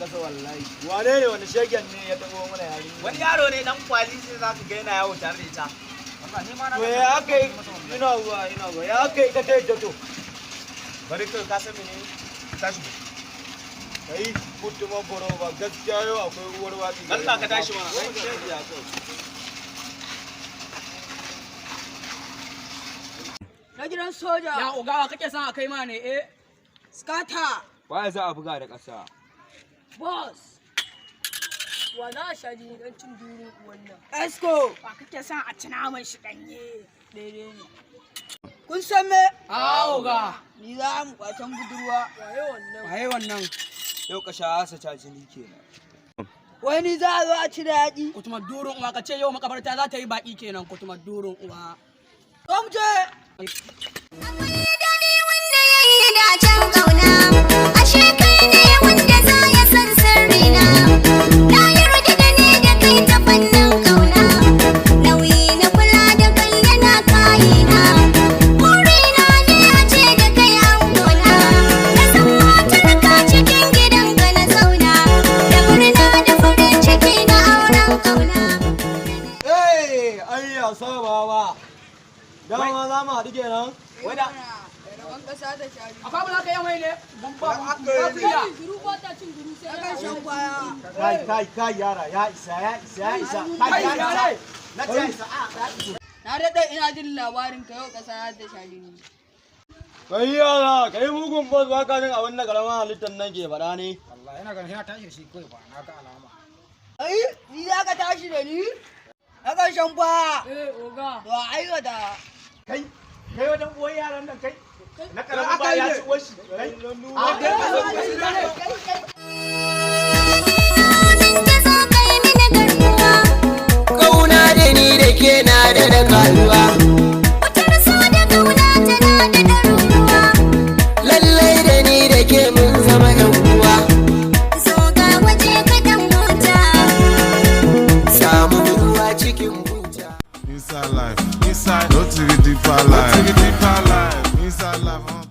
Kasa wallahi. Wane ne wani shegen ne ya tabo mana yarinya? Wani yaro ne dan kwali sai za ka ga yana yawo tare da ita. To ya aka yi? Ina zuwa, ina zuwa. Ya aka yi ta kai ta to? Bari kai, ka san menene? Tashi. Kai kutuma boro ba, gaskiya yau akwai uwar watsi. Allah ka tashi mana. Ai, shege ya kai. Na gidan soja. Ya ogawa kake son a kai ma ne eh? Skata. Waye za a buga da ƙasa? Boss. Wa za a sha jini don cin durin wannan? Esco. Wa kake son a ci naman shi danye? Daidai ne. Kun san me? A oga. Ni za mu kwacen budurwa. Waye wannan? Waye wannan? Yau ƙasha sa ta jini kenan. Wani za a zo a ci da yaƙi. Kutuma durin uwa, ka ce yau makabarta za ta yi baki kenan, kutuma durin uwa. Zo mu je. Akwai daɗi wanda ya yi dacen ƙauna, ashe kai ne wanda za ya san sirrina. Na yarda da ni da kai ta fannin ƙauna, nauyi na kula da kai yana kayina. Burina ne a ce da kai angona, na san matarka cikin gidanka na zauna, da murna da farin ciki na auren ƙauna. Eh, ai ya saba ba. Dama za mu haɗu kenan. Wanda Rabon ƙasa da sha jini. Akwai abu za ka yi mai ne? Ban ba ku iya. Akan shan kwaya. Kai, kai, kai, yara, ya isa, ya isa, ya isa. Kai ya isa. yare. Na ce ya isa. A, ya isa. Na daɗe ina jin labarin ka, yau ƙasa za ta sha jini. Kai yara, kai mugun boss, ba ka jin abin da karamin halittar nan ke faɗa ne. Allah yana ganin yana tashi da shi kawai ba na ga alama. Ai, ni za ka tashi da ni? Akan shan kwaya. Eh oga. To a aikata. Kai, kai wajen uwan yaran nan kai. Na karamin ba ya ci uwar shi. Kai. Ka zo kai mini garkuwa. Kauna da ni da ke na da karuwa.